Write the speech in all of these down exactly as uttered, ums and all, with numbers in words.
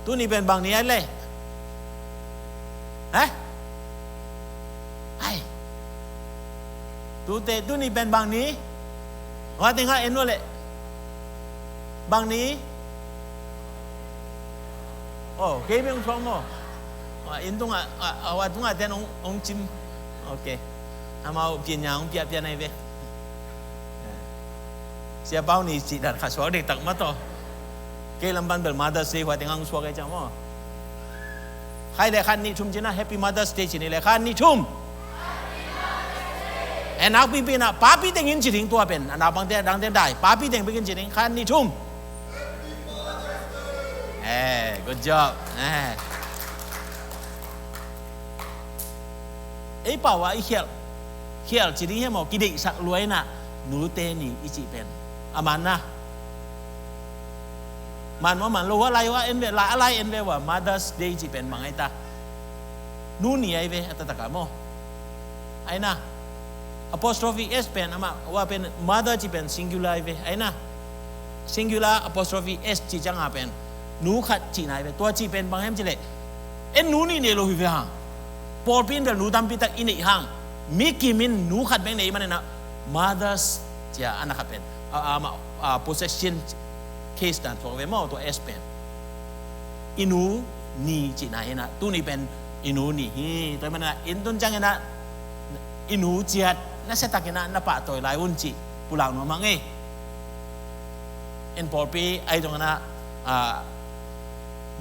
Tuni pen bang ni ai le? Hah? Ai. Tute, tuni pen bang ni? Hua tengah en uh le. Bang ni? Oh, kei beng suang maw. Hua inn tungah, ah, hua tungah ten ong, ong cim. Ok. Amau pian nya ong piah pian ai ve. Sia Pau ni cih dan khat suak diktak mah tawh. Kei lam pan bel Mother's Day hua tengah ong suak ai ciang maw. Khai le khan nih thum cina Happy Mother's Day cini le khan nih thum. Eh, nakpipi na papi tengin ci ding tua pen. A naupangte a dangte dai. Papi teng bekin ci ding khan nih thum. Eh, good job. Eh. Ei pau ah i khialh. Khialh ci ding hiam maw, kideihsak luaina. Nute ni i cih pen. A man na. Man maw man lo a lai a en ve, lai a lai en ve ua Mother's Day cih pen bang ai ta. Nu ni ai ve, a taktak a maw. Ai na. Apostrophe S pen, amah, ua pen mother cih pen singular ai ve. Ai na. Singular apostrophe S cih ciang a pen. Nu khat cihna ai ve. Tua cih pen bang hiam cih leh. En nu nih nei lo hi ve hang. Pawlpi in bel nu tampi tak i neih hang. Mi kim in nu khat bek nei manin a Mother's cia a na khat pen. A, a, ma, a, possession case dan tuak ve maw tua S pen. I nu ni cihna hi na, tuni pen i nu ni hi. Tua hi manin a, inn tun ciangin a, i nu ciat, na siatak in a, na pahtawi lai un cih, pulak nuam hang ei. En pawlpi, ai tungin a, a,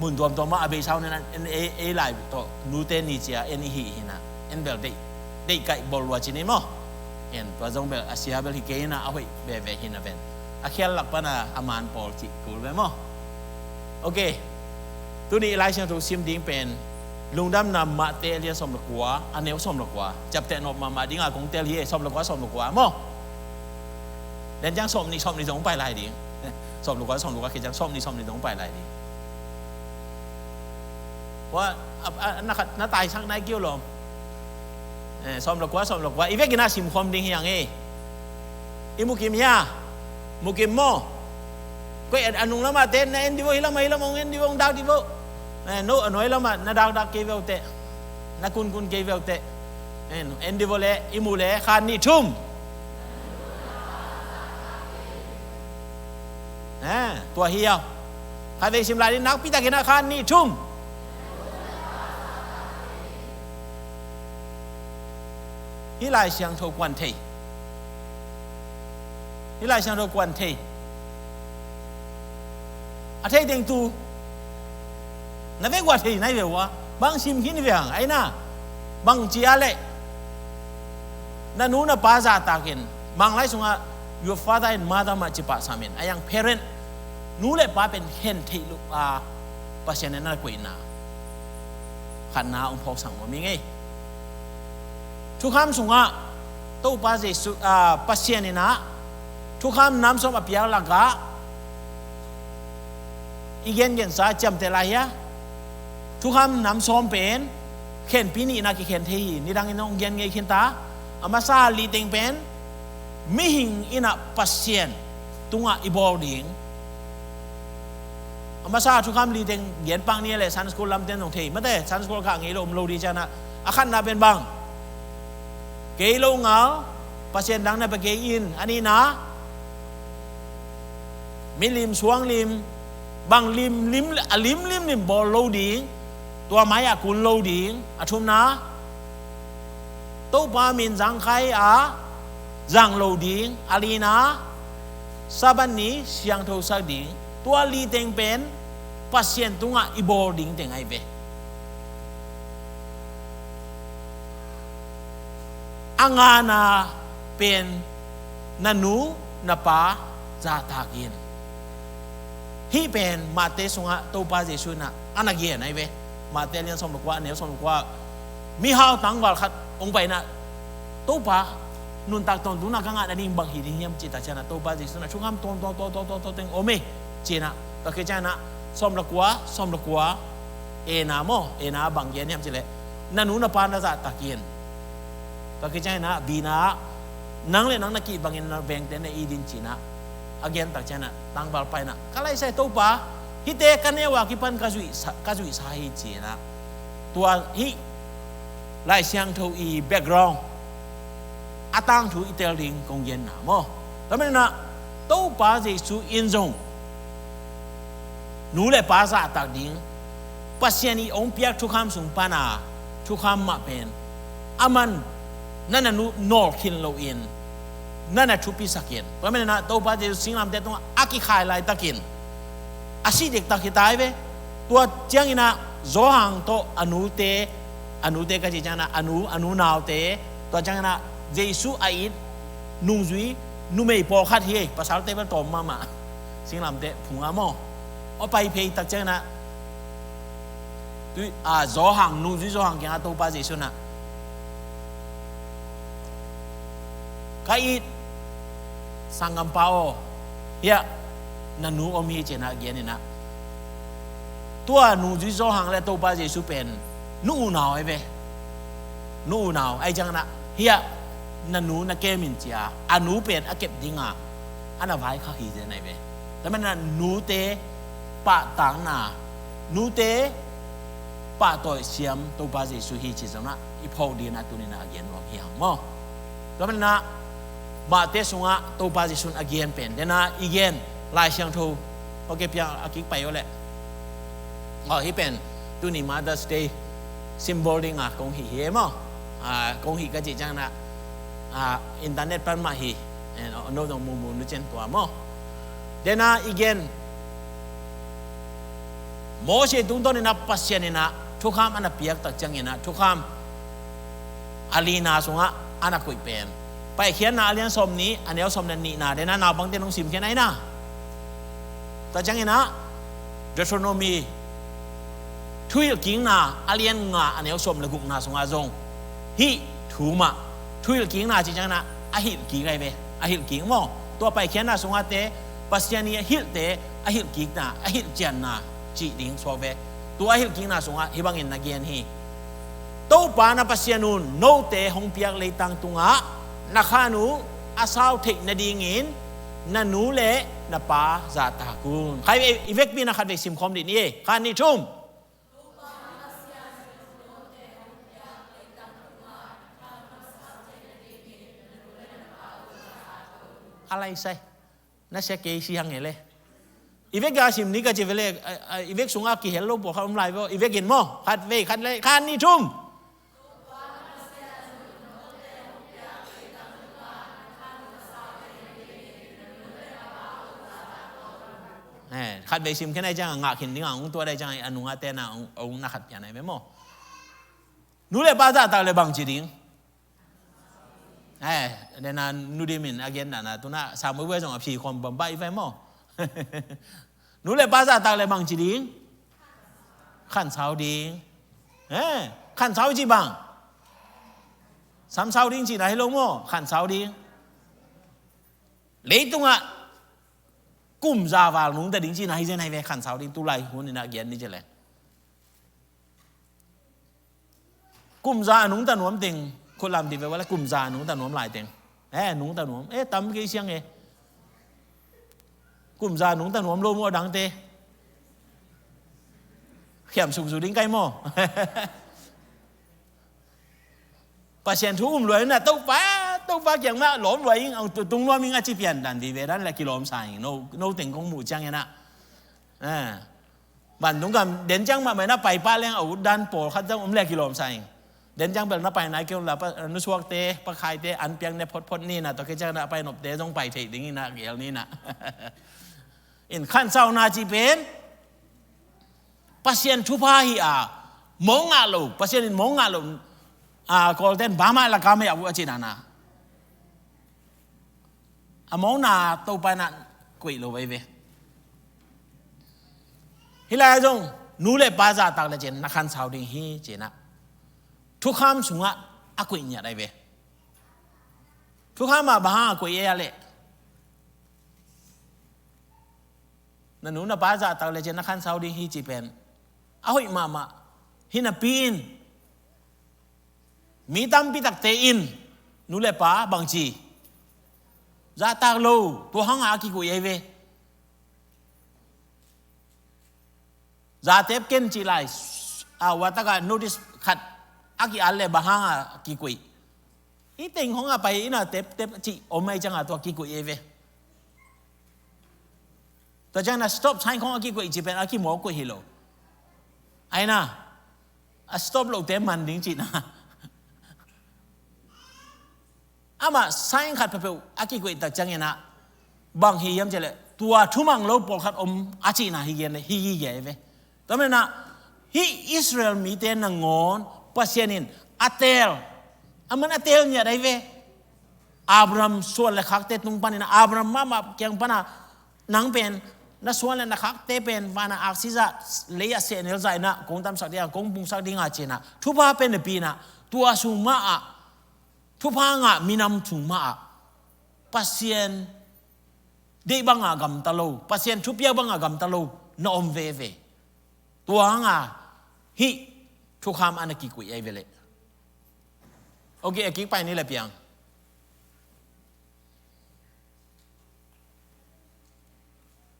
mun tuamtuam ah a beisa un in a, en ei, ei lai tawh, nute ni cia, en i hi hi na, en bel deih, deih kaih bol lua ci ni maw. En, tua zong bel, a sia bel hi kei in a, a hoih veve hi na ven. A khial lak pan a, a man pawl cih kul ve maw. Ok. Tuni i Lai Siangtho sim ding pen lungdamna Mate lian sawm le kua, a neu sawm le kua. Ciapteh nop mahmah ding a kong tel hi e, sawm le kua, sawm le kua maw. Lian ciang sawm nih, sawm nih zong pai lai ding. Sawm le kua, sawm le kua khit ciang sawm nih, sawm nih zong pai lai ding. Ua, a, a, na khat, na taisak nai kiu lawm. Eh, sawm le kua, sawm le kua. I vekin a simkhawm ding hi hang e. I mukim hia? Mukim maw? Koi a, a nung lamah te, na en di vo, hi lamah, hi lamah, hong en di vo, hong dak di vo. Eh, no, a nuai lamah, na dakdak kei ve uh teh. Na kunkun kei ve uh teh. Eh, en di vo le, i mu le, khan nih thum. Eh, tua hi au. Khatvei sim lai ni nakpi takin a khan nih thum. Hih Lai Siangtho kuan thei. Hih Lai Siangtho kuan thei. A thei teng tu. Na vek ua thei nai ve ua. Bang sim khin ve hang, ai na. Bang ci a leh. Na nu na pa zahtakin. Manglai sungah, your father and mother mah ci pah samin. A yang parent. Nu le pa pen khen theih loh a Pasian in a koihna. Khatna hong phawksak nuam hi ngei. Thukham sungah Topa Jesuh, ah, Pasian in a thukham nam sawm a piak lakah i gengensa ciamteh lai hia? Thukham nam sawm pen khenpi nihna kikhen thei hi. Nidang in hong gen ngei khin ta. A masa li teng pen mihing in a Pasian tungah i bawl ding. A masa thukham li teng gen pak ni a leh Sunday school lamten zong thei. Mate, Sunday school kha ngei lo om lo di cianah. A khatna pen bang. Kei lo ngal, Pasian dang na pia kei in. A nihna, milim, suanglim, bang lim, lim, a lim, lim, lim bawl lo ding. Tua mai a kun lo ding. A thumna, Topa min zangkhai a zang lo ding, a lina Sabbath ni siangthosak ding, tua li teng pen Pasian tungah i bawl ding teng ahi ve. A ngana pen na nu na pa zahtak in. Hih pen Mate sungah Topa Jesuh in a na gen ahi ve. Mate lian sawm le kua, a neu sawm le kua. Mihau tangval khat hong pai in a, Topa, nuntak tawntungna ka ngah nading bang hi ding hiam cih tak ciangin a, Topa Jesuh in a thukham tawntawng tawntawng tawntawng teng om e ci in a, tua khit ciangin a sawm le kua, sawm le kua, A na maw, A na bang gen hiam cih leh, na nu na pa na zahtak in. Tua khit ciangin a, B na, nang le nang na kih bangin na vengte na it in ci in a, a gen tak ciangin a, tangval pai in a, ka laisai Topa, Hihte ka neu a kipan ka zuihsa, ka zuihsa hi ci-in ah, tua hih Lai Siangtho i background, a tangthu i tel ding kong genna maw. Tua manin ah Topa Jesu in zong nu le pa zahtak ding Pasian in hong piak thukham sung pana thukham mah pen, aman na na nu nawl khin loin, na na thupisak in. Tua manin ah Topa Jesu singlamteh tungah a kikhai laitakin a sih diktak hi ta hi ve. Tua ciangin ah Johan tawh a nute, a nute ka cih ciangin ah a nu, a nu naute, tua ciangin ah Jesu a it nungzui numei pawlkhat hi, pasalte bel tawm mahmah, singlamteh phungah maw. A pai phei tak ciangin ah tui, a, Johan, nungzui Johan kiangah Topa Jesu in ah, "Ka it sanggampa aw, hiah na nu om hi," ci-in ah gen in ah, tua nungzui Johan le Topa Jesu pen nu unau ahi ve. Nu unau ahi ciangin ah, "Hiah na nu na kem in," ci-a a nu pen a kep dinga a na vaikhak hi zen ahi ve. Tua manin ah nute pahtakna, nute pahtawi siam Topa Jesu hi ci zong ah i phawk dingin ah tuni-in ah a gen nuam hi hang maw. Tua manin ah Matthai sungah Topa Jesu in a gen pen, den ah i gen Lai Siangtho, okay, piang a kik pai uh leh. Aw, hih pen tuni Mother's Day symbol dingah kong hih hi e maw. Ah, kong hih ka cih ciangin ah, ah, internet pan mah hi. Eh, no, no, no, mumu nu cen tua maw. Den ah i gen Moses tungtawnin ah Pasian in ah thukham a na piak tak ciangin ah thukham a lina sungah a na koih pen, Paikhiatna a lian sawmnih, a neu sawm le nihna, den ah naupangte nong simkhiat ahi na. Tua ciangin ah Deuteronomy, Thuhilhkikna a lian nga, a neu sawm le gukna sungah zong hih thu mah, thuhilhkikna cih ciangin ah a hilhkik ahi ve, a hilhkik maw. Tua Paikhiatna sungah te, Pasian in a hilhte a hilhkikna, a hilhcianna cih ding suak ve. Tua a hilhkikna sungah hih bangin na gen hi. Topa na Pasian un note hong piak leitang tungah na khan uh a sau theih nadingin na nu le na pa zahtak un. Khai, i vekpi-in ah khatvei simkhawm dih ni e. Khat, nih, thum. A lai sai. Na sia kei si hang e le. I vek a sim ni ka ci ve le, a, a, i vek sungah kihel lo pawlkhat om lai ve aw. I vekin maw. Khatvei, khat le, khat, nih, thum. Eh, khatvei sim khen ahi ciang a ngah khin ding a hong tuat ahi ciang a nungah ten a hong, hong na khat pian ahi ve maw. Nu le pa zahtak le bangci ding. Eh, den a Nu Dim in a gen dan a, tu-in ah Samuel zong a phi khawm bang bah i vai maw. Nu le pa zahtak le bangci ding. Khansau ding. Eh, khansau ci bang. Samsau ding cihna hi lo maw, khansau ding. Leitungah kum za val nungta ding cihna hi zen ahi ve, khansau ding, tu lai hun in ah gen ni ci le. Kum za a nungta nuam teng, khut lam dih ve ua le, kum za a nungta nuam lai teng. Eh, nungta nuam. Eh, tam kei siang e. Kum za a nungta nuam lo maw dangte. Khiam suk zu ding kai maw. Pasian thu um lua in ah, Topa, Topa kiang mah lawm lua ing, ang tu tung nuam ing a ci pian dan vive dan le kilawm sa ing. No, no teng kong muh ciang in ah. Eh. Vantung gam den ciang mahmah in ah pai pah leng a ut dan pawlkhat zong om le kilawm sa ing. Den ciang bel na pai nai kei un la, pa, nu suakte, pa khaite, an piang ne photphot ni na, tua kei ciang na pai nopte zong pai thei ding in ah, gel ni na. In khansauna ci pen Pasian thupha hi a, mawk ngah lo, Pasian in mawk ngah lo, a, Kawlten bama lakam hi a uh a ci dan a. A mawkna Topa in ah koih lo vei ve. Hih lai-ah zong nu le pa zahtak le cin na khansau ding hi cin ah. Thukham sungah a koih ngiat ahi ve. Thukham ah bang hang a koih ei a leh. Na nu na pa zahtak le cin na khansau ding hi ci pen a hoih mahmah. Hi napi in mi tampi takte in nu le pa bangci zahtak lo, tua hangah a kikoih ahi ve. Za tep ken cih lai, a, watak ah notice khat a ki-at leh bang hang a kikuih. Hih teng hong a pai in a tep tep cih om ahih ciang a tua kikuih ei ve. Tua ciang na stop sign khong a kikuih cih pen a kimawk kuih hi lo. Ai na, a stop lote man ding cihna. Amah sign khat peuhpeuh a kikuih tak ciangin ah bang hi hiam cih leh tua thumang lo pawlkhat om a cihna hi gen, hi hi gen ve. Tua manin ah hih Israel mite nangawn Pasian in a teel, a man a teel ngiat ahi ve. Abraham suan le khakte tung panin ah, Abraham mahmah kiang pan ah, nang pen na suan le na khakte pen van a aksi zah, lei ah sehnel zah in ah kong damsak ding a, kong pungsak ding a ci-in ah thupha pen na pia in ah, tua sung mah ah, thupha ngah minam sung mah ah Pasian deih bang a gamta lo, Pasian thupiak bang a gamta lo na om veve. Tua hang a hih thukham a na kikuih ahi ve leh. Ok, a kik pai ni le piang.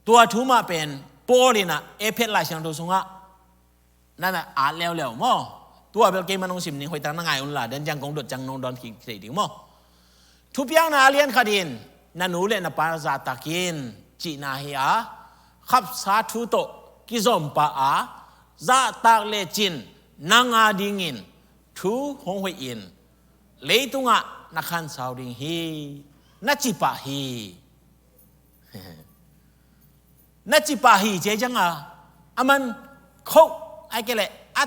Tua thu mah pen Paul in ah Efesa Lai Siangtho sungah na na at leuleu maw? Tua bel kei man hong sim ning, hoihtak na ngai un la, den ciang kong dot ciang nong dawn kik thei ding maw? Thupiakna a lian khat in na nu le na pa zahtak in cihna hi a, khapsa thu tawh kizom pah a, zahtak lecin nang a dingin thu hong hoih in leitungah na khansau ding hi, na ci pah hi. Na ci pah hi ci-a ciang a, a man khoh ai kei leh a,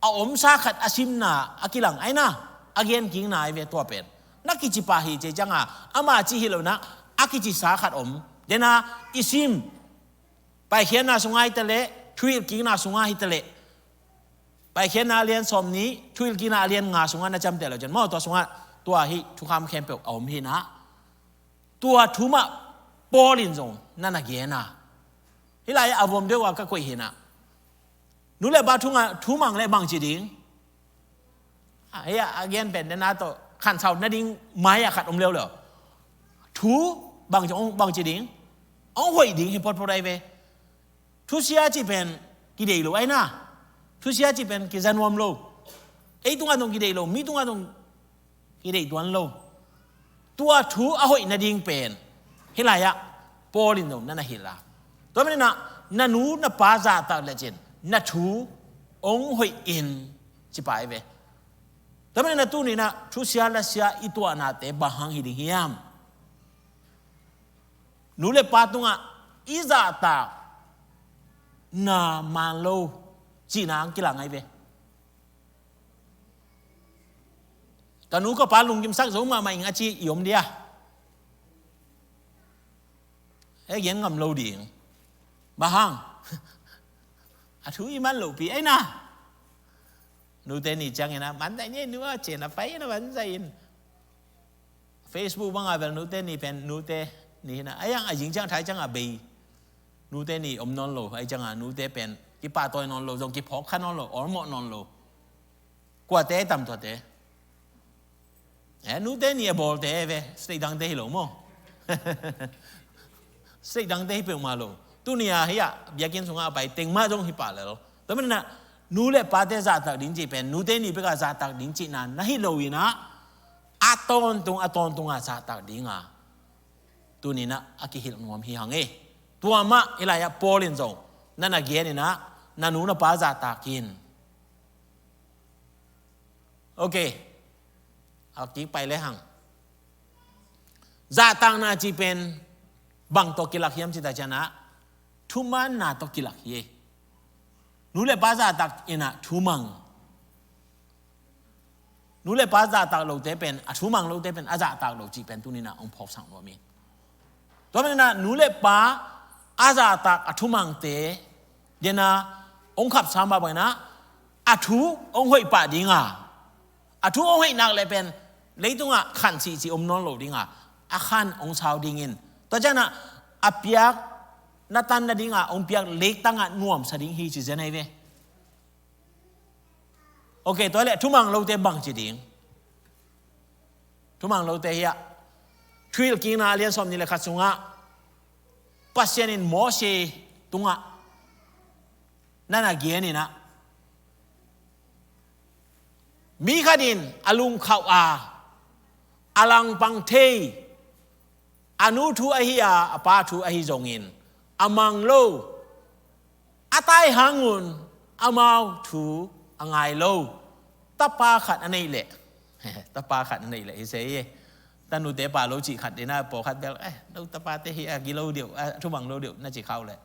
a omsa khat a simna a kilang ai na, a genkikna ai ve tua pen. Na kici pah hi ci-a ciang a, ama ci hi lo in ah a kicisa khat om. Den a i sim Paikhiatna sungah hi ta leh, Thuhilhkikna sungah hi ta leh, Paikhiatna a lian sawmnih, Thuhilhkikna a lian nga sungah na ciamteh loh ciang maw, tua sungah tua hih thukham khempeuh a om hi in ah, tua thu mah Paul in zong na na gen a. Hih lai-ah a vom deuh a ka koih hi in ah, nu le pa thu ngah, thumang leh bangci ding? A, hih a, a gen pen den a tawh khansau nading mai-ah khat om leuleu. Thu bangci, hong bangci ding? Hong hoih ding hi photphot ai ve. Thusia cih pen kideih lo ai na. Thusia cih pen kiza nuam lo. Ei tungah zong kideih lo, mi tungah zong kideih tuan lo. Tua thu a hoih nading pen hih lai-ah Paul in zong na na hilh a. Tua manin ah na nu na pa zahtak lecin na thu hong hoih in ci pah ai ve. Tua manin ah tuni in ah thusia lasia i tuahnate bang hang hi ding hiam? Nu le pa tungah i zahtakna man lo cihna hong kilang ai ve. Ka nu ka pa lungkimsak zo mahmah ing a ci i om dia? E, gen ngam lo ding. Bang hang? A thu i man lohpi ai na. Nute ni ciangin a man zaih ni, nu a cen a pai na man zaih in. Facebook bang a bel nute ni pen nute ni hi in a, a yang a zing ciang thai ciang a bei. Nute ni om nawn lo, ai ciang a nute pen kipahtawi nawn lo, zong kiphawk kha nawn lo, awlmawh nawn lo. Kuate ai tam tuate? E, nute ni a bawlte ve, state dangte hi lo maw? State dangte hi peuhmah lo. Tuni a hih a biakinn sungah a pai teng mah zong hi pah lel. Tua manin ah nu le pate zahtak ding cih pen nute ni bekah zahtak ding cihna na hi lo in ah, a tawntung a tawntung a zahtak ding a, tuni in ah a kihilh nuam hi hang e. Tua mah hih lai-ah Paul in zong na na gen in ah na nu na pa zahtak in. Ok. A kik pai le hang. Zahtakna cih pen bang tawh kilak hiam cih tak ciang ah, thumanna tawh kilak hi e. Nu le pa zahtak in ah thumang. Nu le pa zahtak lote pen, a thumang lote pen a zahtak lo cih pen tuni in ah hong phawksak nuam hi. Tua manin ah nu le pa a zahtak a thumangte den a hong khapsa mah bangin ah a thu hong hoih pah ding a, a thu hong hoih nak leh pen leitungah khan cihcih om nawn lo ding a, a khan hong sau ding in. Tua ciang ah a piak na tan nading a hong piak leitung ah nuamsa ding hi ci zen ai ve. Ok, tua leh thumang lote bangci ding? Thumang lote hi a, Thuhilhkikna a lian sawmnih le khat sungah Pasian in Mose tungah Na na gen in ah, mi khat in a lungkhauh a, a langpang thei, a nu thu ahi a, a pa thu ahi zongin a mang lo, a tai hangun amau thu a ngai lo tapa khat a neih leh, tapa khat a neih leh hi se hi. Tanute pa lo cih khat ding a, pawlkhat bel, eh, no tapate hi a, gilo deuh, a thumang lo deuh na ci khauh leh,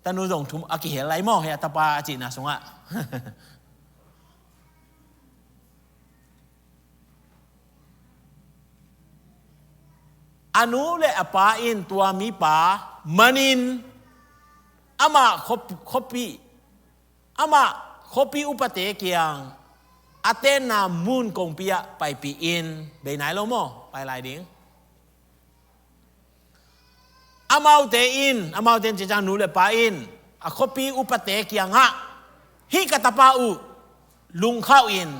tanu zong thum a kihel lai maw, hi a tapa a cihna sungah. A nu le a pa in tua mipa manin amah khuap-, khuapi, amah khuapi upate kiang a tenna mun kongpi ah paipih in, bei nai lo maw, pai lai ding. Amaute in, amaute in cih ciang nu le pa in a khuapi upate kiangah, hih ka tapa uh lungkhauh in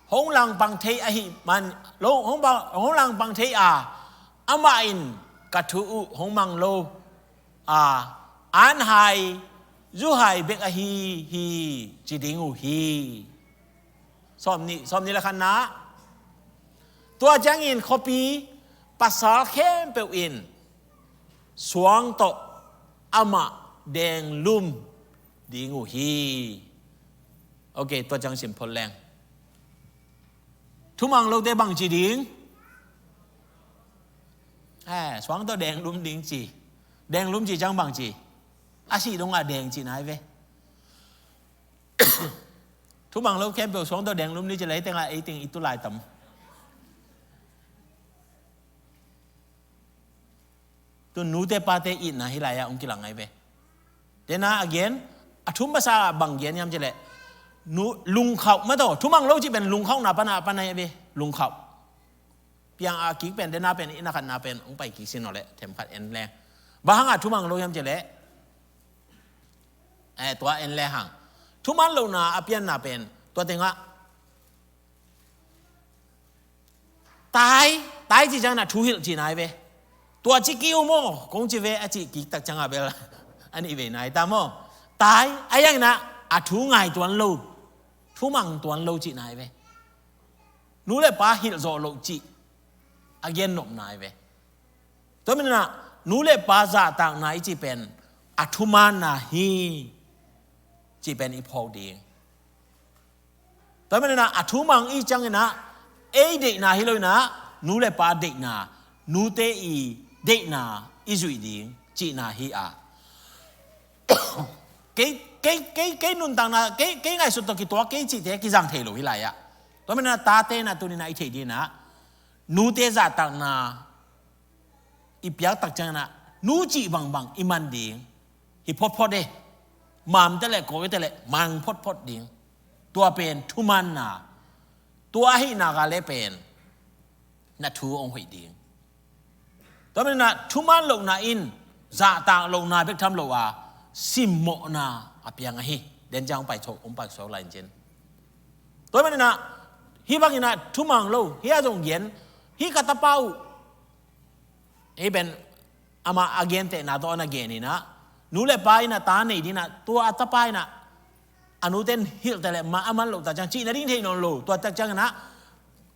hong langpang thei ahih man lo, hong ba-, hong langpang thei a, amah in ka thu uh hong mang lo a, an hai, zu hai bek ahi hi, ci ding uh hi. Sawmnih, sawmnih le khatna. Tua ciangin khuapi pasal khempeuh in suang tawh amah denglum ding uh hi. Ok, tua ciang sim phot leng. Thumang lote bang ci ding? Eh, suang tawh denglum ding ci. Denglum ci ciang bang ci? A sih dongah deng cihna hi ve. Thumang lo khempeuh suang tawh denglum ni ci leh, ei tengah ei teng i tu lai tam. Tu nute pate itna hi lai-ah hong kilang ahi ve. Tena a gen, a thum pasa bang gen hiam ci leh, nu, lungkhauh mah tawh, thumang lo cih pen lungkhauhna pana, pana hi ve, lungkhauh. Piang a kik pen, tena pen, i na khatna pen hong pai kik sin aw leh, themkhat en leng. Bang hangah thumang lo hiam ci leh, eh, tua en lehang. Thuman lohna a pianna pen, tua tengah, tai, tai cih ciangin a thu hilh cihna hi ve. Tua ci kik uh maw, kong ci ve a cih kik tak ciangah bel a nih vei nai ta maw. Tai, a hiangin ah a thu ngai tuan lo, thumang tuan lo cihna hi ve. Nu le pa hilh zawh loh cih a gen nopna hi ve. Tua manin ah nu le pa zahtakna i cih pen a thumanna hi cih pen i phawk ding. Tua manin ah a thumang i ciangin ah ei deihna hi lo in ah nu le pa deihna, nute i deihna i zuih ding cihna hi a. Kei, kei, kei, kei nuntakna, kei, kei ngaihsut tawh kituak kei cihte kizang thei lo hi lai-ah. Tua manin ah tate in ah tuni-in ah i theih ding in ah nute zahtakna i piak tak ciangin ah nu cih bangbang i man ding hi photphot e. Mam te le kawi te le mang photphot ding. Tua pen thumanna, tua ahihna ka le pen na thu hong hoih ding. Tua manin ah thuman lohna in zahtak lohna bek tham lo a, simmawhna a piang ahi. Den ciang hong pai suak, hong pai suak lai in cin. Tua manin ah hih bangin ah thumang lo, hih a zong gen, hih ka tapa uh, hih pen amah a gentehna tawh a na gen in ah, nu le pa in ah ta nei ding in ah, tua a tapa in ah a nute in hilhte le mah a man loh tak ciang cih nading theih nawn lo. Tua tak ciangin ah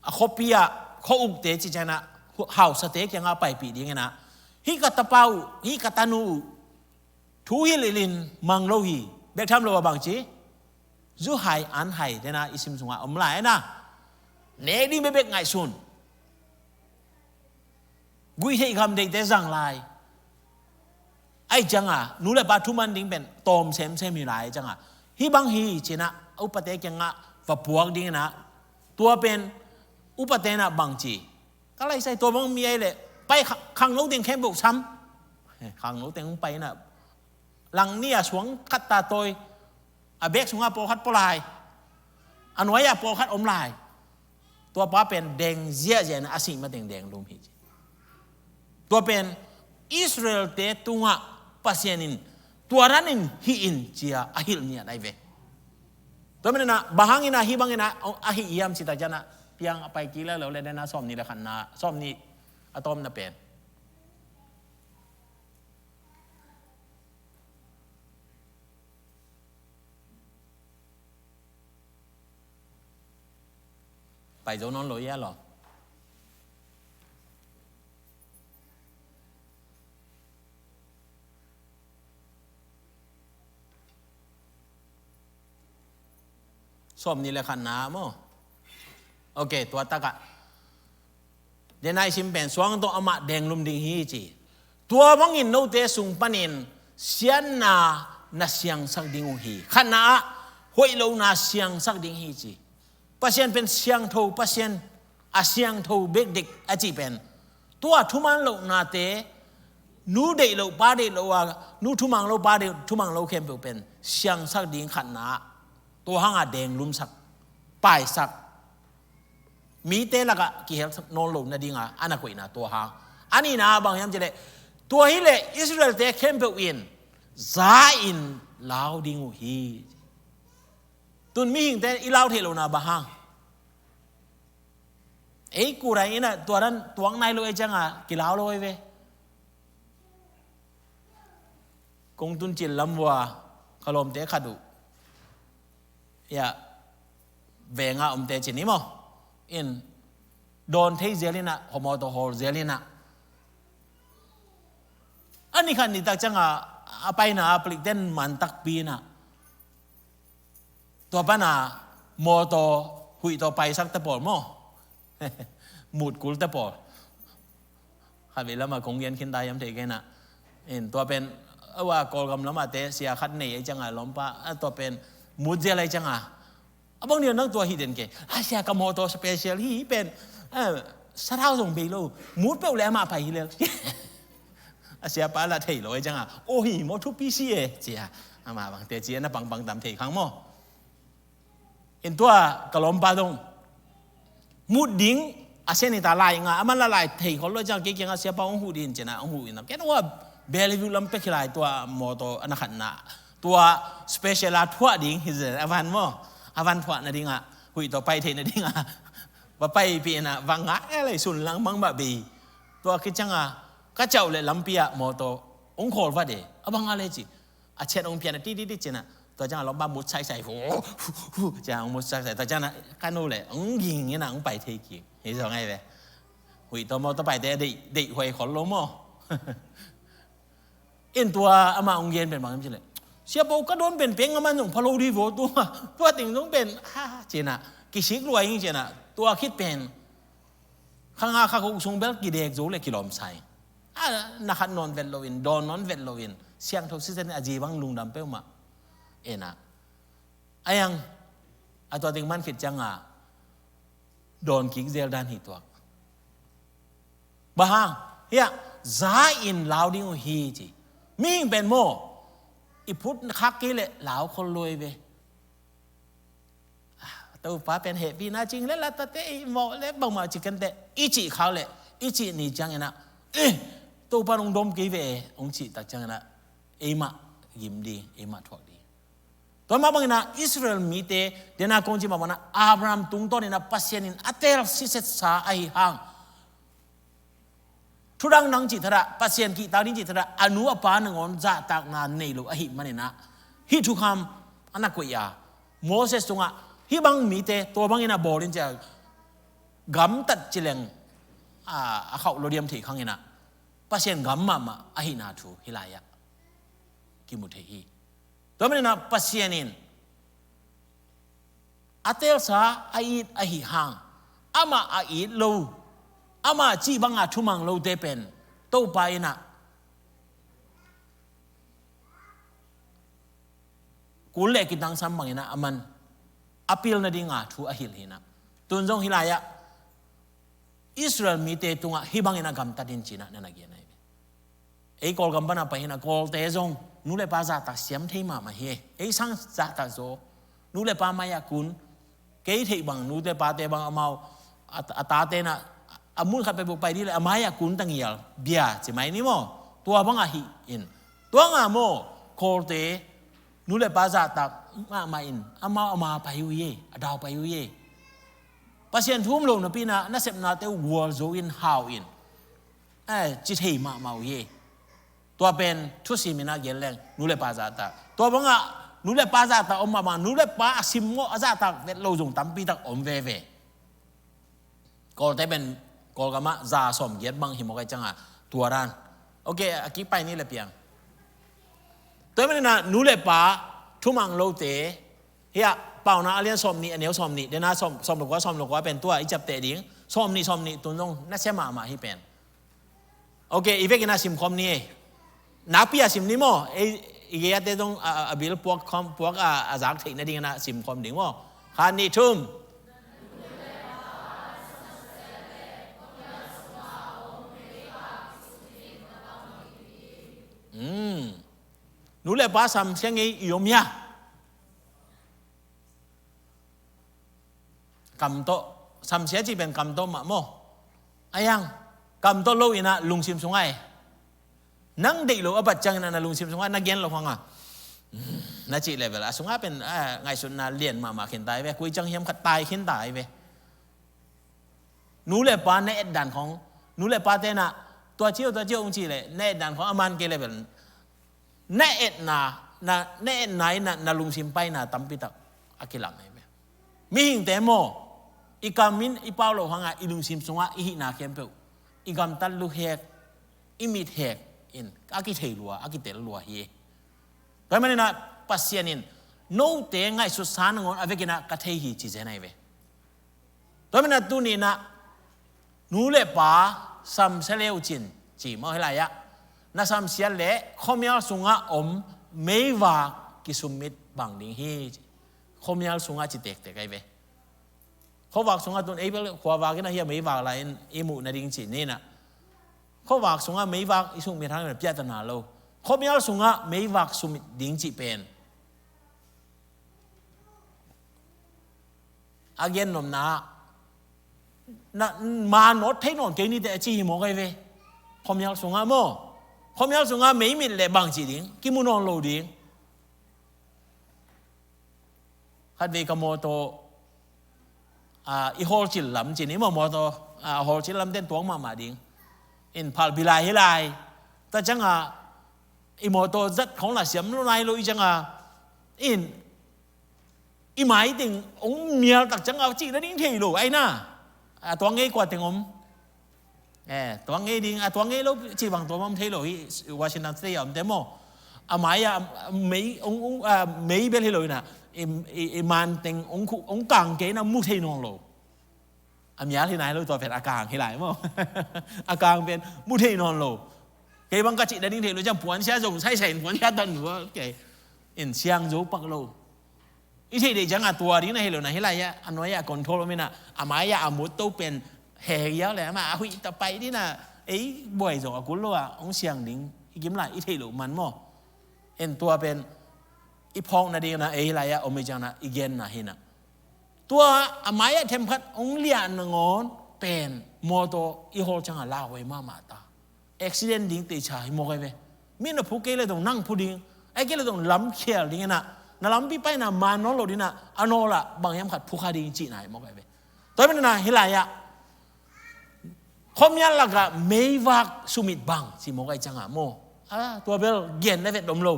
a khuapi ah khua ukte cih ciangin ah hausate kiangah paipih ding in ah, hih ka tapa uh, hih ka tanu uh thu hilh in mang lo hi. Bek tham lo a bang ci? Zu hai an hai, tena i sim sungah om lai na. Nek ding bekbek ngaihsun. Guih theih kham deihte zang lai. Ahi ciangah nu le pa thuman ding pen tawm semsem hi lai ciangah, hih bang hi ci-in ah a upate kiangah va puak ding in ah, tua pen upate in ah bang ci? Ka laisai tua bang mi ahi leh pai kha-, khangno teng khempeuh sam. Khangno teng hong pai in ah, lang ni-a suang khat ta tawi. A bek sungah pawlkhat pua lai. A nuai-ah pawlkhat om lai. Tua pa pen deng ziahziah in a sih mateng deng lum hi ci. Tua pen Israel-te tungah Pasian in tua dan in hih in ci-a a hilh ngiat ahi ve. Tua manin ah bang hangin ah hih bangin ah a hih hiam cih tak ciangin ah, piang a pai kik leh lo le, den ah sawmnih le khatna, sawmnih a tawpna pen. Pai zo nawn lo ia lo. Sawm nih le khatna maw? Ok, tua takah. Denai sim pen suang tawh amah denglum ding hi ci. Tua bangin note sung panin siatna na siangsak ding uh hi. Khatna ah hoih lohna siangsak ding hi ci. Pasian pen siangtho, Pasian a siangtho bekdek a cih pen tua thuman lohnate, nu deih loh pa deih loh a, nu thumang lo pa deih thumang lo khempeuh pen siangsak ding khatna ah tua hanga denglumsak, paisak, mite lakah kihel nawn lo nadinga a na koihna tua hang. A nihna bang hiam cileh, tua hileh Israel-te khempeuh in za-in lau ding uh hi. Tun mihingte i lau theih lohna bang hang? Ei kurai inah tua dan tuak nai lo ei cianga kilau lo ei ve. Kong tun cil lam vua ka lawmte khat uh, ia, venga omte cin i maw, in dawn thei zel inah, hawmawtaw hawl zel inah, a ni khat ni tak cianga a paina a palikten man takpi inah, tua pana mawtaw huih tawh paisak te pawl maw? Mutkul te pawl. Khatvei lama kong gen khin ta hiam thei kei inah. In tua pen, awa Kawlgam lama te sia khat nei ei cianga lawmpa, a tua pen mut zial ei cianga. A bang dia nang tua hi den kei. A sia ka mawtaw special hi pen, a, sathau zong bei lo. Mut peuh le amah pai hi lel. A siapa la thei lo ei cianga. O hi maw thupi si e cia. Amah bangte cia na pangpang tam thei khang maw? In tua ka lawmpa dong mut ding a sen hita lai nga, aman la lai thei khol lo ciang kei kianga siapa hong huh din cina hong huh ina. Ken ua Bellevue lam pek hi lai tua mawtaw a na khatna. Tua special a thuah ding hi zen, a van maw? A van thuah nadinga, huih tawh pai thei nadinga. Va pai pi ina, va ngah e lei sun lang mang mah bei. Tua ki cianga, ka cauh le lampi ah mawtaw hong khawl va de, a bang a le ci. A chiat hong pian a ti ti ti cina. Tua cianga lawmpa mut saisai. Hu, hu, hu, cianga hong mut saisai. Tua cianga ka nu le hong ging ina hong pai thei kik. Hi zong ai ve. Huih tawh mawtaw paite deih, deih huai khol lo maw? In tua amah hong gen pen bang hiam cileh, siapa uh ka dawn pen peng aman zong pha lo di vaw tua. Tua ting zong pen, ha, cina. Kisik lua ing cina. Tua khit pen khanga kha kuk sung bel kidek zo le kilawm sai. A na khat nawn vet loin, dawn nawn vet loin, siangtho sisen a zi bang lungdam peuhmah. Ena. A yang, a tua ting man khit cianga dawn kik zel dan hi tuak. Bang hang, hiah, za in lau ding uh hi ci. Mihing pen maw, i phut khak kei le lau khol luai ve. Topa pen hehpihna cing le latate i mawh le bangmah ci kente i cih khau le i cih ni ciangin ah, eh, Topa nong dom kei ve e, hong cih tak ciangin ah, eimah gim ding, eimah thuak ding. Tua mah bangin ah Israel mite, dena kong ci mah bangin ah Abraham tungtawnin ah Pasian in a tel sisetsa ahi hang, thudang nang cih thadah, Pasian kihtak ding cih thadah, a nu a pa nangawn zahtakna nei lo ahi manin ah, hih thukham a na koih a, Moses tungah hih bang mite tua bangin a bawl in ci a, gamtat ci leng a, a khauh lo diam thei khangin ah, Pasian gam mahmah ahihna thu hih lai-ah kimu thei hi. Tua manin ah Pasian in a telsa a it ahi hang, amah a it lo, amah cih banga thumang lote pen Topa in ah kul le kitangsam bangin ah aman a pilna dinga thu a hilh hi in ah, tun zong hih lai-ah Israel mite tungah hih bangin a gamtat in ci in ah na na gen ahi ve. Ei Kawlgam pana pai hi in ah Kawlte zong nu le pa zahtak siam thei mahmah hi. Ei sang zahtak zaw, nu le pa mai-ah kun, kei theih bang nute pate bang amau a, a tate in ah a mun khat peuhpeuh pai dih le a mai-ah kun tangial bia ci mai ni maw? Tua bangah hi in, tua nga maw Kawlte nu le pa zahtak mahmah in amau a ma pai uh hi, a dau pai uh hi. Pasian thu um lo napi in ah nasepnate uh gualzo in hau in, eh, ci thei mahmah uh hi. Tua pen thusim in ah gen leng nu le pa zahtak, tua bangah nu le pa zahtak om mahmah, nu le pa a simmawh a zahtak vet lo zong tampi tak om veve. Kawlte pen Kawlgam ah za sawmgiat bang hi mawk ahih ciangin tua dan. Ok, a kik pai ni le piang. Tua ahih manin ah nu le pa thumang lote, hiah Paunak a lian sawmnih, a neu sawmnih, den a sawm, sawm le kua, sawm le kua pen tua i ciapteh ding, sawmnih, sawmnih tun zong nasia mahmah hi pen. Ok, i vekin ah simkhawm ni e. Nakpi a sim ni maw, ei, i gei ate zong a, a, a bil puak khawm, puak a, a zak theih nadingin ah simkhawm ding maw. Khat, nih, thum. Hmm. Nu le pa samsia ngei i om hia? Kam tawh, samsia cih pen kam tawh mah maw. A yang, kam tawh lo in ah lungsim sungah e. Nang deih lo a bat ciangin ah na lungsim sungah na gen loh hangah, hmm, na cih level a sungah pen, ah, ngaihsutna lian mahmah khin ta hi ve, koi ciang hiam khat tai khin ta hi ve. Nu le pa na et dan khawng, nu le pa te in ah tua ci o, tua ci o hong cih leh na et dan khawng a man kei level. Na etna, na, na etna in na, na lungsim paina tampi tak a kilang hi ve. Mihingte maw, i kam in i pau loh hangah i lungsim sungah i hihna khempeuh, i gamtat luhek, i mithek in a kithei lua, a kitel lua hi. Tua ahih manin ah Pasian in note ngaihsutsa nangawn a vekin ah ka thei hi ci zen ahi ve. Tua ahih manin ah tuni in ah nu le pa samsia le uh cin ci maw, hih lai-ah na samsiat leh khuamial sungah om meivak kisummit bang ding hi. Khuamial sungah ci tektek ahi ve. Khuavak sungah tun ei bel khuavak in ah hiah meivak lai-in i muh nading ci ni in ah. Khuavak sungah meivak i summit hang in ah piahtana lo. Khuamial sungah meivak summit ding cih pen a gen nopna ah, na, ma nawt thei nawn kei ni teh a ci hi mawk ahi ve. Khuamial sungah maw, khuamial sungah meimit leh bang ci ding, kimu nawn lo ding. Khatvei ka mawtaw, ah, i hawlcil lam ci ni maw, mawtaw, ah, hawlcil lam ten tuak mahmah ding. In phalbi lai hi lai. Tua ciangah i mawtaw zat khawng la siam lo nai lo i ciangah, in i mai teng hong mial tak ciangah cih nading thei lo ahi na. A tuang ngei kua teng om. Eh, tuang ngei ding, a tuang ngei lo cih bang tua bang thei lo hi, Washington State a omte maw. A mai ah, mei, hong, hong, ah, mei bel hi lo hi na. I, i, i man teng hong khu, hong kang kei na mu thei nawn lo. A mial hi nai lo, tua pen a kang hi lai maw. A kang pen mu thei nawn lo. Kei bang ka cih nading thei lo ciang puansia zong saisai in puansia tan lo. Ok. In siang zo pak lo. I theih deih ciangah tua ding na hi lo na, hih lai-ah a nuai-ah control om in ah, a mai-ah a mawtaw pen heh yau le amah a huih ta pai ding na, ei buai zong a kul lo ah hong siang ding i kim lai i theih loh man maw. En tua pen i phawk nading na ei lai-ah om i ciang na i genna hi na. Tua a mai-ah themkhat hong liah nangawn pen mawtaw i hawl ciangah lauhuai mahmah ta. Accident ding teicha hi mawk ahi ve. Mi na phu kei le dong nang phu ding, ahi kei le dong lam khial ding in ah, na lampi paina man nawn lo ding in ah, a nawl ah bang hiam khat phu kha ding cihna hi mawk ahi ve. Tua hi manin ah hih lai-ah khuamial lakah meivak sumit bang ci mawk ahi ciangah maw, a tua bel gen na vet om lo.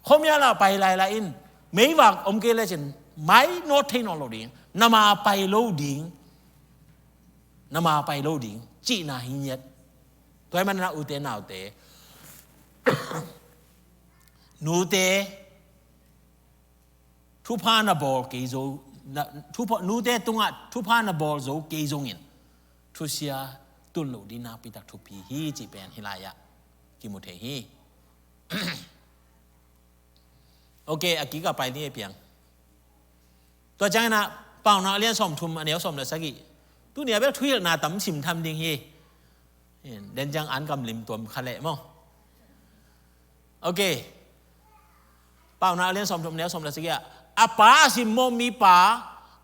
Khuamial ah pai lailai in meivak om kei lecin mai nawt thei nawn lo ding, na ma pai lo ding, na ma pai lo ding cihna hi ngiat. Tua hi manin ah ute naute, nute thupha na bawl kei zo, na, thupha, nute tungah thupha na bawl zo kei zongin thusia tun loh ding nakpi tak thupi hi cih pen hih lai-ah kimu thei hi. Ok, a kikah pai ni e piang. Tua ciangin ah Paunak a lian sawmthum a neu sawm le sagih. Tuni a bel thuhilhna tam sim tham ding hi. Den ciang an kam lim tuam kha leh maw. Ok. Paunak a lian sawmthum a neu sawm le sagih ah, a pa a simmawh mipa,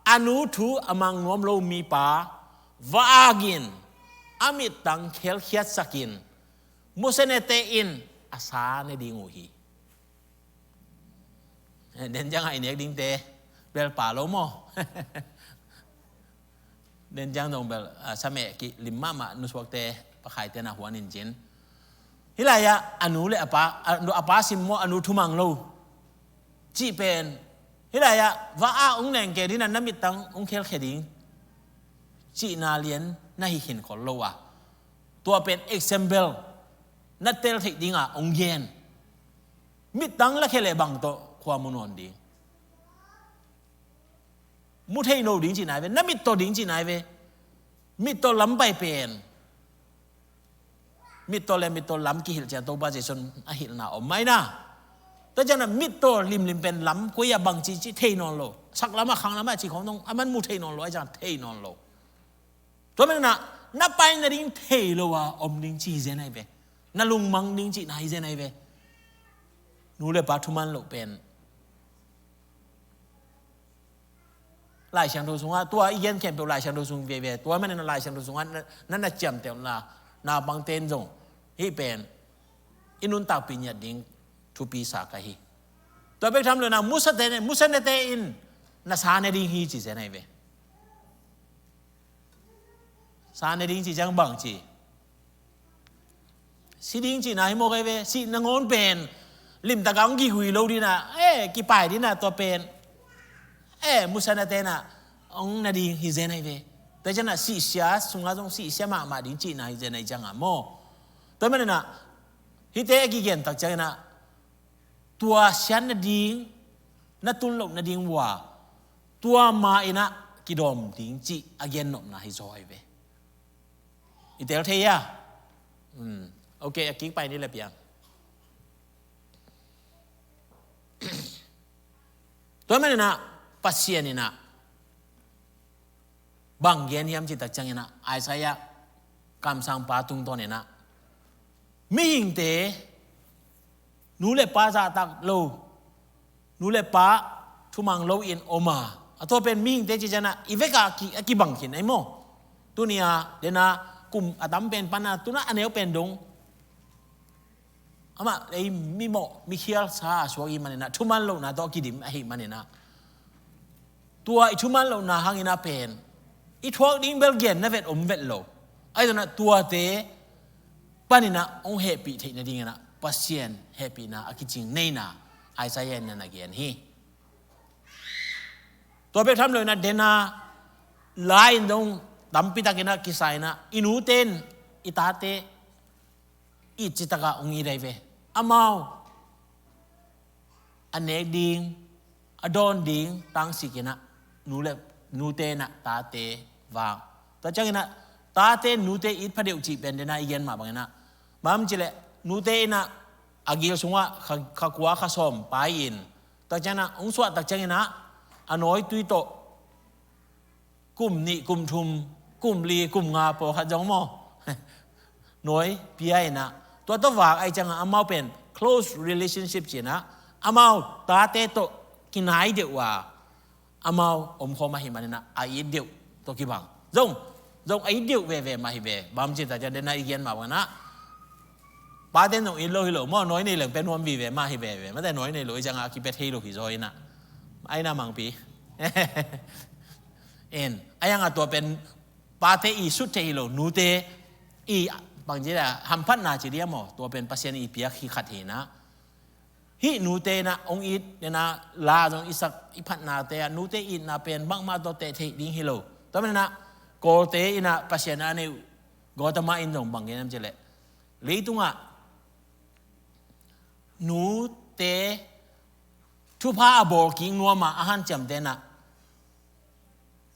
a nu thu a mang nuam lo mipa, va akin, a mittang khelkhiatsakin, musenete in a sa ne ding uh hi. Den ciang a i nek dingte bel pa lo maw. Den ciang dong bel, ah, sameh kilim mahmah nusuakte pakhaite na huan in cin. Hih lai-ah a nu le a pa, a nu, a pa simmawh, a nu thumang lo cih pen hih lai-ah va a hong nengke ding in ah na mittang hong khelkhia ding cihna lian na hi khin khol lo a, tua pen example na tel theih dingah hong gen. Mittang lakhia leh bang tawh khua mu nawn ding? Mu thei lo ding cihna hi ve, na mittaw ding cihna hi ve. Mittaw lam pai pen mittaw le mittaw lam kihilh ciang Topa Jesu in a hilhna om mah hi na. Tua ciangin mittaw limlim pen lam koi ah bang ci ci thei nawn lo. Sak lamah, khang lamah ci khong dong a man mu thei nawn lo, a ciang thei nawn lo. Tua manin ah na pai nading thei lo a om ding ci hi zen ahi ve. Na lungmang ding cihna hi zen ahi ve. Nu le pa thuman loh pen Lai Siangtho sungah, tua i gen khempeuh Lai Siangtho sung veve. Tua manin ah Lai Siangtho sungah na, na, na ciamteh na, naupangte in zong hih pen i nuntakpih ngiat ding thupi sa ka hi. Tua bek tham lo in ah musate, musanate in na sa ne ding hi ci zen ahi ve. Sa ne ding ci ciang bang ci? Si ding cihna hi mawk ahi ve. Sih nangawn pen limtak ah hong kigui lo ding ah, eh, kipai ding ah tua pen, eh, musanate in ah hong na ding hi zen ahi ve. Tua ciangin ah sihsia sungah zong sihsia mahmah ding cihna hi zen ahi ciangah maw. Tua manin ah hihte a kigen tak ciangin ah tua siat nading, na tun loh nading uh a, tua ma in ah kidawm ding cih a gennopna hi zaw ahi ve. I tel thei hia? Hmm. Ok, a kik pai ni le piang. Tua manin ah Pasian in ah bang gen hiam cih tak ciangin ah Isaiah kamsangpa tungtawn in ah mihingte nu le pa zahtak lo, nu le pa thumang lo in om a, a tua pen mihingte ci ciangin ah i vek ah a ki, a kibang khin ahi maw. Tuni a dena kum a tam pen pan a, tu in ah a neu pen dong amah ei mimawh mikhial sa a suak i hih manin ah thuman lohna tawh a kidim ahih manin ah tua i thuman lohna hangin ah pen i thuak ding bel genna vet om vet lo. Ahi zongin ah tuate panin ah hong hehpih theih nadingin ah Pasian hehpihna a kicing neihna Isaiah in na gen hi. Tua bek tham lo in ah dena la in dong tampi takin ah kisa in ah i nute in i tate it citak ah hong it ahi ve. Amau a nek ding, a dawn ding tangsik in ah nu le, nute in ah tate vak. Tua ciangin ah tate nute it phadeuh cih pen dena i gen mah bangin ah, bang ci leh nute in ah a gil sungah kha, kha kua kha sawm pai in, tua ciangin ah hong suah tak ciangin ah a nawitui tawh kum nih, kum thum, kum li, kum nga pawlkhat zong maw, nawi pia in ah, tua tawh vak ahih ciangin ah amau pen close relationship ci in ah, amau tate tawh kinai deuh a, amau omkhawm ahih manin ah a it deuh tawh kibang. Zong, zong a it deuh veve mah hi ve. Bang ci tak ciang dena i gen mah bangin ah pate in zong it lo hi lo maw, nawi nei leng pia nuam vive mah hi veve. Mate nawi nei lo ahih ciangin a kipia thei lo hi zaw in ah, a inn ah mangpi. En, a hi hangin tua pen pate i sut thei hi lo, nute i bang ci leh hamphatna ci ding a maw, tua pen Pasian i piak hi khat hi in ah. Hih nute in ah hong it, dena la zong i sak i phatnate ah nute itna pen bangmah tawh teh theih ding hi lo. Tua manin ah Kawlte in ah Pasian a neih uh Gautama in zong bang gen hiam ci leh, leitungah nute thupha a bawl kik nuam a, a hanciamte in ah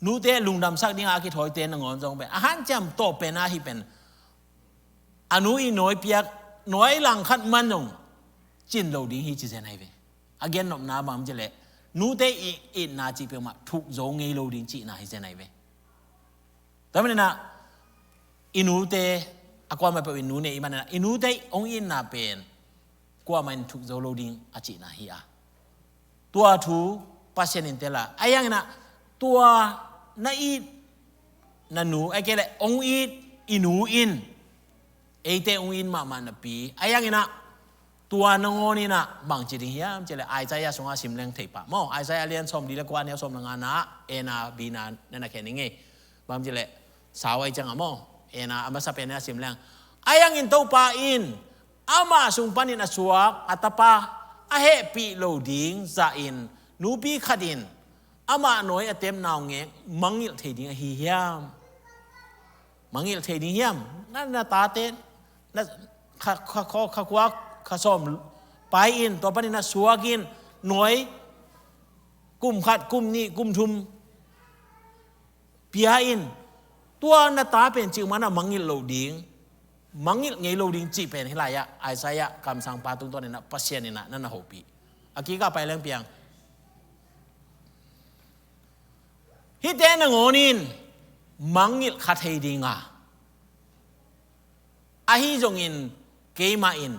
nute lungdamsak dingin a kithawite nangawn zong pen a hanciam tawh pen a hih pen a nu i nawi piak, nawi langkhat man zong cin lo ding hi ci zen ahi ve. A gennopna bang ci leh nute i itna cih peuhmah thuk zo ngei lo ding cihna hi zen ahi ve. Tua manin ah i nute, a kuamah peuh in nu nei i hih manin ah i nute hong itna pen kuamah in thuk zo lo ding a cihna hi a, tua thu Pasian in tel a, a hi hangin ah tua na it na nu, ahih kei leh hong it i nu in eite hong it mahmah napi, a hi hangin ah tua nangawn in ah bang ci ding hiam ci leh Isaiah sungah sim leng thei pah maw. Isaiah lian sawmli le kua, neu sawm le ngana, A na B na na na khen ning ei. Bang ci leh sau ahih ciangin maw, A na a masa pen a sim leng. A hi hangin Topa in amah sung panin a suak a tapa a hehpih lo ding zahin nupi khat in amah nawi a tep naungek mangngilh thei ding ahi hiam? Mangngilh thei ding hiam? Na, na tate, na kha, kha, kha, kha khuak, kha sawm pai in, tua panin na suak in, nuai, kum khat, kum nih, kum thum pia in, tua na ta pen cikmah na mangngilh lo ding, mangngilh ngei lo ding cih pen hih lai-ah Isaiah kamsangpa tungtawn in ah Pasian in ah na na hopih. A kikah pai leng piang. Hihte nangawn in mangngilh kha thei ding a, ahi zongin keimah in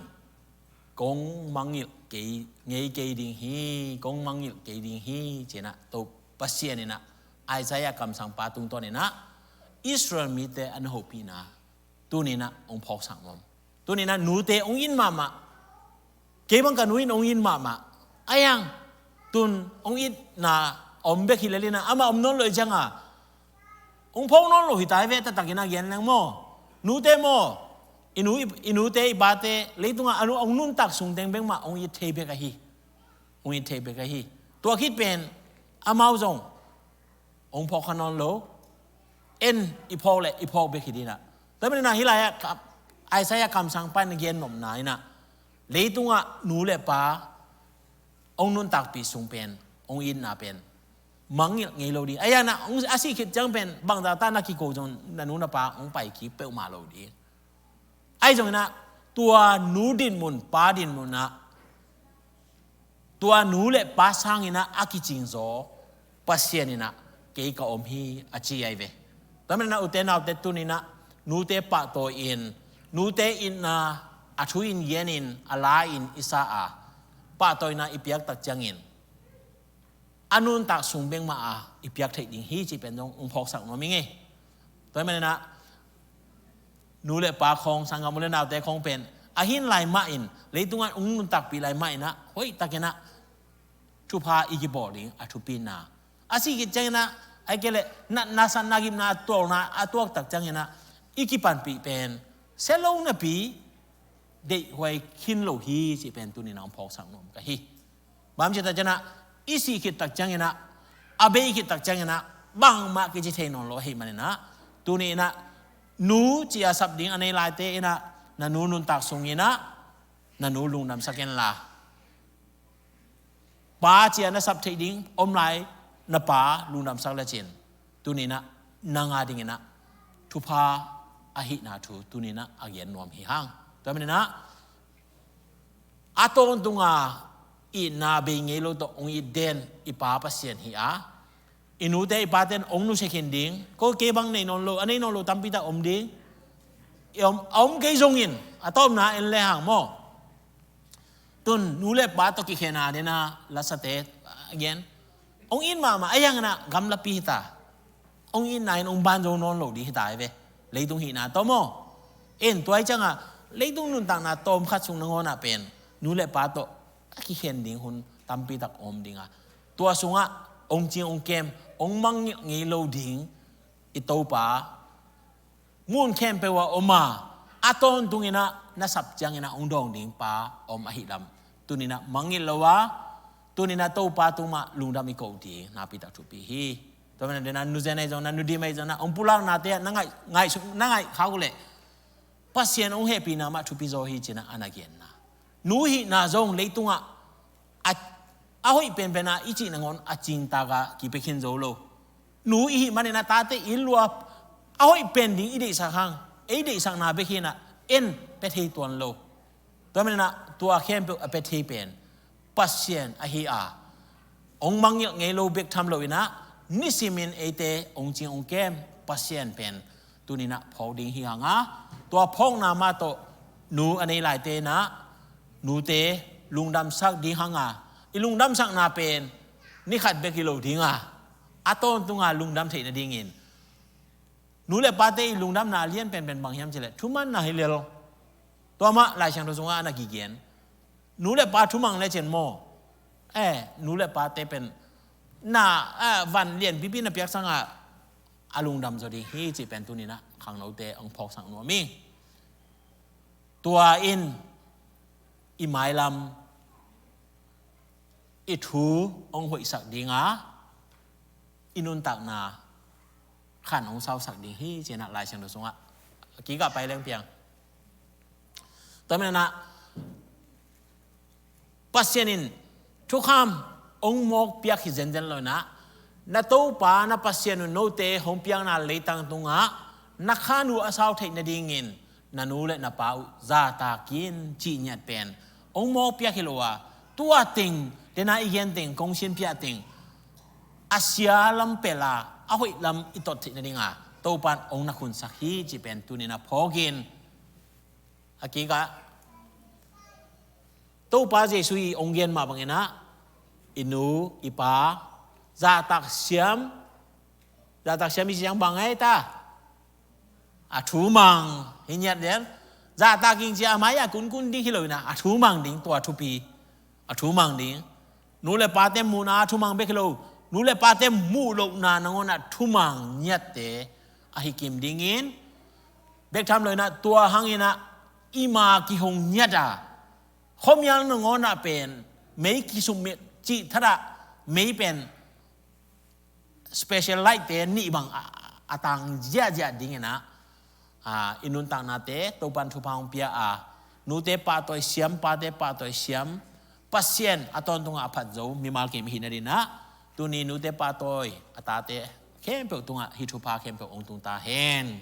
kong mangngilh kei, ngei kei ding hi, kong mangngilh kei ding hi, ci-in ah Topa Pasian in ah Isaiah kamsangpa tungtawn in ah Israel mite a na hopihna tuni-in ah hong phawksak nuam. Tuni-in ah nute hong it mahmah. Kei bang ka nu in hong it mahmah. Ahi hang tun hong itna om bek hi lel in ah, amah om nawn lo hi ciang a, hong phawk nawn lo hi ta hi ve, taktak in ah gen leng maw. Nute maw, i nu, i, i nute, i pate, leitungah a nu, hong nuntak sung teng bek mah hong it thei bek ahi. Hong it thei bek ahi. Tua khit pen amau zong hong phawk kha nawn lo. En i phawk leh i phawk bek hi ding in ah. Tua manin ah hih lai-ah ka, Isaiah kamsangpa in gen nopna in ah, leitungah nu le pa hong nuntakpih sung pen, hong itna pen mangngilh ngei lo ding. Ahi hang ah, hong, a sih khit ciang pen bangzah ta na kiko zong na nu na pa hong pai kik peuhmah lo ding. Ahi zongin ah tua nu dinmun, pa dinmun ah, tua nu le pa sangin ah a kicingzaw Pasian in ah kei ka om hi, a ci ahi ve. Tua manin ah ute naute, tuni-in ah nute pahtawi in, nute itna a thu in gen in, a la in i sa a, pahtawina i piak tak ciangin a nuntak sung bek mah a i piak theih ding hi cih pen zong hong phawksak nuam ing e. Tua ahih manin ah nu le pa khawng, sanggam u le naute khawng pen, a hih lai mah in, leitungah hong nuntakpih lai mah in ah, hoihtakin ah thupha i kibawl ding a thupina. A sih khit ciangin ah, ahih kei leh natna, satna, gimna, a tuakna, a tuak tak ciangin ah i kipanpih pen sia lo napi deihhuai khin lo hi cih pen tuni-in ah hong phawksak nuam ka hi. Bang hang hiam cih tak ciangin ah, i sih khit tak ciangin ah, a bei khit tak ciangin ah, bangmah kici thei nawn lo ahih manin ah, tuni-in ah nu ci-a sap ding a nei laite in ah, na nu nuntak sungin ah na nu lungdamsak inla, pa ci-a na sap theih ding om lai na pa lungdamsak lecin, tuni-in ah nang a dingin ah thupha ahihna thu tuni-in ah a gen nuam hi hang. Tua manin ah a tawntunga itna bei ngei lo tawh hong it den i Pa Pasian hi a, i nute i pate in hong nusia khin ding. Ko, kei bang nei nawn lo, a nei nawn lo tampi tak om ding. I om, a om kei zongin, a tawpna en le hang maw, tun nu le pa tawh kikhen a den a lasate, a gen, hong it mahmah, ahi hangin ah gamlapi hi ta. Hong itna in hong ban zo nawn lo ding hi ta hi ve. Leitung hihna tawh maw. En, tua ahih ciangah leitung nuntakna tawm khat sung nangawn ah pen nu le pa tawh a kikhen ding hun tampi tak om ding a, tua sungah hong cing hong kem, hong mangngilh ngei lo ding i Topa mun khempeuh ah om a, a tawntungin ah na sap ciangin ah hong dawng ding pa om ahih lam, tuni-in ah mangngilh lo a, tuni-in ah Topa tung mah lungdam i koh ding nakpi tak thupi hi. Tua manin ah, na nuzen ahi zong, na nudim ahi zong, na hong pulaknate ah na ngaih, ngaih suk, na ngaih khak uh leh Pasian hong hehpihna mah thupi zaw hi ci-in ah a na genna. Nu hihna zong leitungah a, a hoih penpen a i cih nangawn a cingtak a kipia khin zo lo. Nu i hih manin ah tate i lua, a hoih pen ding i deihsak hang, ei deihsakna bek hi-in ah en pia thei tuan lo. Tua manin ah tua khempeuh a pia thei pen Pasian ahi a, hong mangngilh ngei lo bek tham loin ah, nisimin eite hong cing hong kem Pasian pen tuni-in ah phawk ding hi hang a, tua phawkna mah tawh nu a nei laite in ah nute lungdamsak ding hang a, i lungdamsakna pen ni khat bek hi lo ding a, a tawntunga lungdam theih nadingin nu le pate i lungdamna a lian penpen bang hiam cih leh thumanna hi lel. Tua mah Lai Siangtho sungah a na kigen. Nu le pa thumang lecin maw, eh, nu le pate pen na, eh, van lianpipi na piak sangah a lungdam zaw ding hi cih pen tuni-in ah khangnote hong phawksak nuam ing. Tua in i mailam, i thu hong hoihsak ding a, i nuntakna khan hong sausak ding hi, ci-in ah Lai Siangtho sungah a kikah pai leng piang. Tua manin ah Pasian in thukham hong mawk piak hi zenzen lo-in ah, na Topa na Pasian uh note hong piakna leitang tungah na khan uh a sau theih nadingin na nu le na pa uh zahtak in, cih ngiat pen hong mawk piak hi lo a, tua teng, dena i gen teng, kong sianphiat teng a sia lam pelh a, a hoih lam i tot theih nading a Topa in hong na khunsak hi, cih pen tuni-in ah phawk in. A kikah Topa Jesuh i hong gen mah bangin ah i nu i pa zahtak siam, zahtak siam i ci ciang bang ei ta, a thumang hi ngiat den. Zahtak in ci a mai a kunkun ding hi lo-in ah, a thumang ding, tua thupi, a thumang ding. Nu le pate muhna a thumang bek hi lo, nu le pate muh lohna nangawn ah thumang ngiatte ahi kim dingin, bek tham lo-in ah tua hangin ah i ma kihong ngiat a, khuamial nangawn ah pen mei kisumit cih thadah, mei pen special light-te nih bang a, a tang ziahziah dingin ah, a, i nuntaknate Topa in thupha hong pia a, nute pahtawi siam, pate pahtawi siam, Pasian a tawntungah a phat zo mimal kim i hih nadingin ah, tuni nute pahtawi a tate khempeuh tungah hih thupha khempeuh hong tung ta hen.